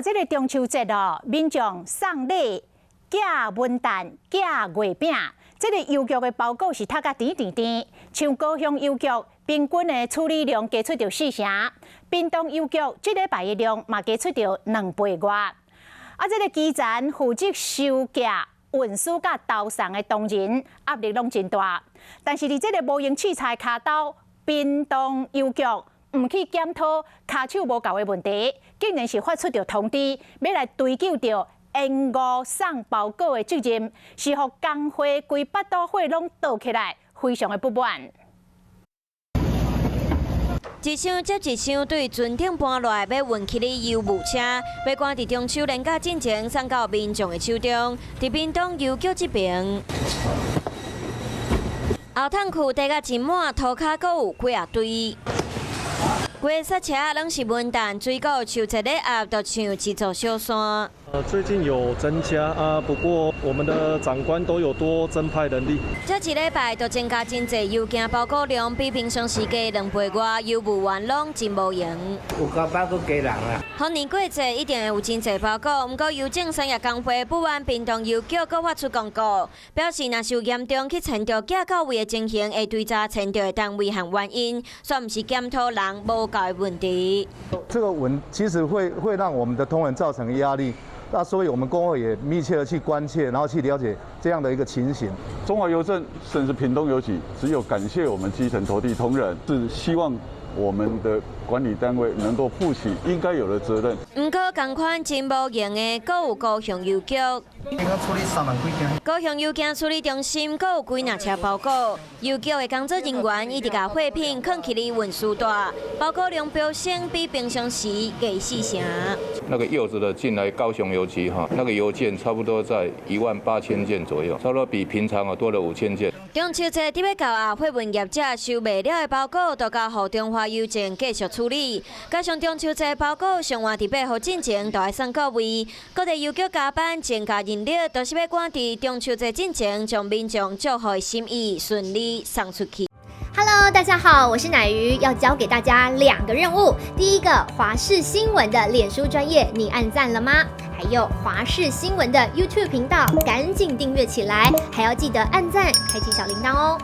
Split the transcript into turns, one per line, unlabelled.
這个中秋節哦，民眾送禮、寄文旦、寄月餅，這个郵局的包裹是塞甲甜甜甜。像高雄郵局平均的處理量加出著四成，屏東郵局這禮拜的量嘛加出著2倍外。啊，這个基層負責收寄、運輸佮投送的同仁壓力攏真大，但是佇這个無閒凊彩跤頭，屏東郵局毋去檢討跤手無夠的問題，竟然是發出著通知，欲來追究著延誤送包裹的責任，是予工會規腹肚火攏倒起來，非常的不滿。
一箱接一箱對船頂搬落來，欲運去的郵務車，欲趕佇中秋連假進前送到民眾的手中。佇屏東郵局這邊，後桶庫堆甲真滿，塗跤閣有幾仔堆。規剎車攏是文旦、水果、秋節禮盒，就像一座小山。
最近有增加啊，不過我們的長官都有多增派人力。
這一禮拜就增加真濟郵件包裹量，比平常時加2倍外，郵務員攏真無閒。
有加包裹加人啊！
逢年過節一定會有真濟包裹，毋過郵政產業工會不滿屏東郵局閣發出公告，表示若是有嚴重去牽著寄到位的情形，會追查牽著的單位和原因，煞毋是檢討人無夠的問題。
這個問其實會讓我們的同仁造成壓力。那所以，我們工會也密切的去關切，然後去了解這樣的一個情形。
中華郵政甚至屏東郵局，只有感謝我們基層投遞同仁，是希望我們的管理單位能夠負起應該有的責任。
毋過，仝款真無閒的，閣有高雄郵局。
處理3萬幾件。
高雄郵件處理中心閣有幾若車包裹，郵局的工作人員一直共貨品囥起佇運輸帶，包裹量飆升，比平常時加四成。
那個柚子的進來高雄郵局哈，那個郵件差不多在18,000件左右，差不多比平常啊多了5,000件。
中秋節佇欲到啊，貨運業者收袂了的包裹，都交予中華郵政繼續處理。加上中秋節包裹上晚佇8號進前就愛送到位，各地郵局加班增加人力，都是欲趕佇中秋節進前，將民眾祝賀的心意順利送出去。
Hello，大家好，我是乃瑜，要交給大家兩個任務。第一個，華視新聞的臉書專頁，你按讚了嗎？還有華視新聞的 YouTube 頻道，趕緊訂閱起來，還要記得按讚，開啟小鈴鐺哦。